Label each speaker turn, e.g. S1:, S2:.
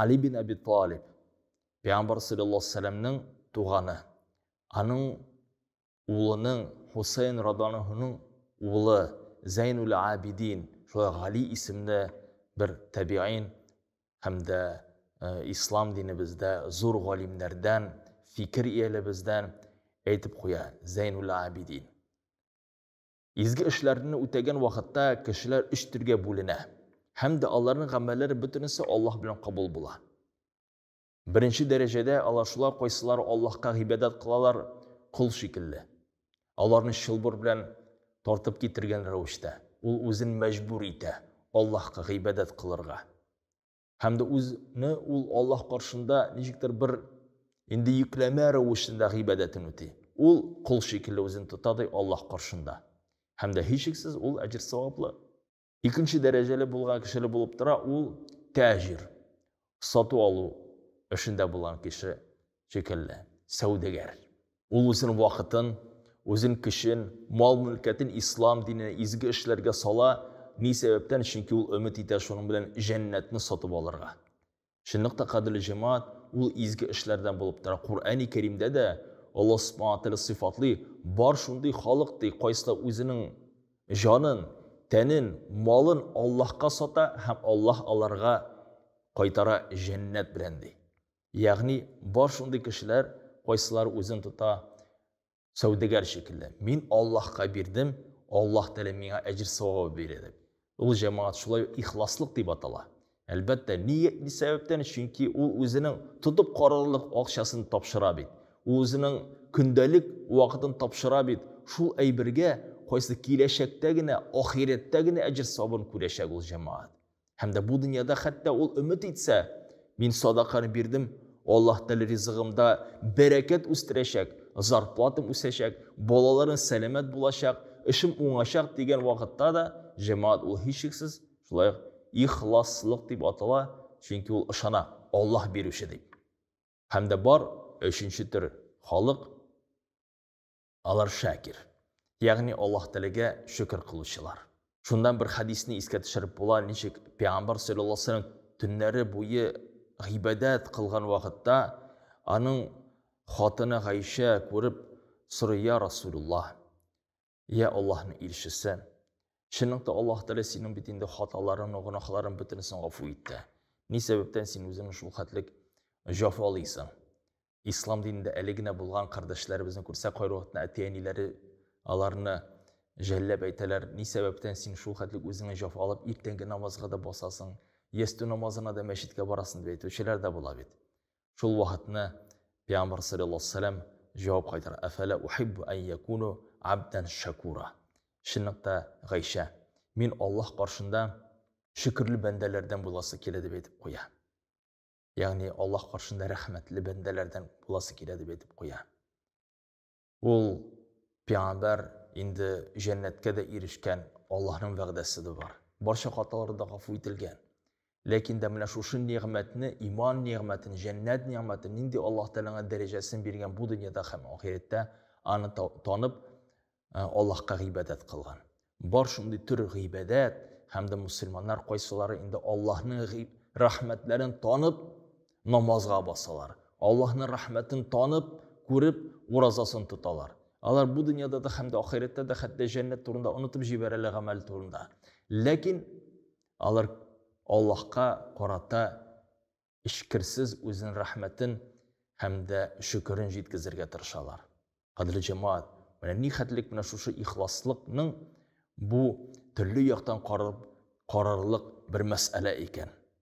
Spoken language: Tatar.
S1: Али бин Әби Талиб, Пәйгамбәр саллаллаһу алейһи вәсәлләмнең туганы, аның улының Хусейн радиаллаһу улы Зәйнуль Абидин, шулай Гали исемле бер табиин һәм дә ислам динебездә зур галимнәрдән, фикер иялебездән әйтеп куя Зәйнуль Абидин. Изге эшләрне үтәгән вакытта кешеләр өч төргә бүленә. Һәм дә аларның гамәлләре бөтенесе Аллаһ белән кабул була. Беренче дәрәҗәдә алар шулар, кайсылары Аллаһка гыйбадәт кылалар кол шикелле. Аларны чылбыр белән тартып китергән рәвештә. Ул үзен мәҗбүр итә Аллаһка гыйбадәт кылырга. Һәм дә үзне ул Аллаһ каршында ничектер бер инде йөкләмә рәвешендә гыйбадәтен үти. Ул кол шикелле үзен тота ди Аллаһ каршында. Һәм дә һичшиксез ул әҗер саваплы. Икенче дәрәҗәле булган кешеле булып тора, ул тәҗир, сату алу эшендә булган кеше шикелле, сәүдәгәр. Ул үзенең вакытын, үзен көчен, мал-мөлкәтен ислам диненә, изге эшләргә сала. Ни сәбәптән? Чөнки ул өмет итә шуның белән җәннәтне сатып алырга. Чынлыкта, кадерле җәмәгать, ул изге эшләрдән булып тора. Коръәни Кәримдә дә Аллаһ Субхана Тәгалә сыйфатлый, бар шундый халык ди, кайсылар үзенең җанын, тәнен, малын Аллаһка сата һәм Аллаһ аларга кайтара җәннәт белән ди. Ягъни бар шундый кешеләр, кайсылар үзен тота Сәүдәгәр шикелле, мин Аллаһка бирдем, Аллаһ Тәгалә миңа әҗер-савабы бирә дип. Ул җәмәгать шулай ук ихласлык дип атала. Әлбәттә, ни, ни сәбәптән? Чөнки ул үзенең тотып карарлык акчасын тапшыра бит. Ул үзенең көндәлек вакытын тапшыра бит. Шул әйбергә, кайсы киләчәктә генә, ахирәттә генә әҗер-савабын күрәчәк ул җәмәгать. Һәм дә бу дөньяда хәтта ул өмет итсә, мин садаканы бирдем, Аллаһ Тәгалә ризыгымда бәрәкәт үстерәчәк, зарплатам үсәчәк, балаларым сәламәт булачак, эшем уңачак дигән вакытта да җәмәгать ул һичшиксез шулай ук ихласлык дип атала, чөнки ул ышана, Аллаһ бирүче дип. Һәм дә бар өченче төр халык, Алар шакир, ягъни Аллаһ Тәгаләгә шөкер кылучылар. Шуннан бер хәдисне искә төшереп була, ничек Пәйгамбәр саллаллаһу алейһи вәсәлләм төннәре буе гыйбадәт кылган вакытта аның хатыны Гайшә күреп сорый, Я Расулуллаһ, я Аллаһның илчесе, чынлыкта Аллаһ Тәгалә синең бит инде хаталарыңны, гөнаһларың бөтенесен гафу итте. Ни сәбәптән син үзеңне шул хәтлек җафалыйсың? Ислам динендә әле генә булган кардәшләребезне күрсәк, кайвакытны әти-әниләре аларны жәлләп әйтәләр, ни сәбәптән син шул хәтлек үзеңне җафалап иртәнге намазга да басасың, ястү намазына да мәчеткә барасың дип әйтүчеләр дә була бит. Шул вакытны Пәйгамбәр саллаллаһу алейһи вәсәлләм җавап кайтара: "Әфәлә ухиббу ан якуну абдан шакура." Чынлыкта, Гайшә, мин Аллаһ каршында шөкерле бәндәләрдән буласы килә дип әйтеп куя. Ягъни Аллаһ каршында рәхмәтле бәндәләрдән буласы килә дип әйтеп куя. Ул пәйгамбәр инде җәннәткә дә ирешкән, Аллаһның вәгъдәсе дә бар. Барча хаталары да гафу ителгән. Ләкин дә менә шушы нигъмәтне, иман нигъмәтен, җәннәт нигъмәтен, нинди Аллаһ Тәгаләңә дәрәҗәсен биргән бу дөньяда һәм ахирәттә, аны танып, Аллаһка гыйбадәт кылган. Бар шундый төр гыйбадәт, һәм дә мусульманнар кайсылары инде Аллаһның рәхмәтләрен танып намазга басалар. Аллаһның рәхмәтен танып, күреп уразасын тоталар. Алар бу дөньяда да һәм дә ахирәттә дә хәтта җәннәт турында онытып җибәрәләр гамәл турында. Ләкин алар Аллаһка карата эчкерсез үзенең рәхмәтен һәм дә шөкерен җиткезергә тырышалар. Кадерле җәмәгать, менә ни хәтлек менә шушы ихласлыкның бу төрле яктан карап карарлык бер мәсьәлә икән.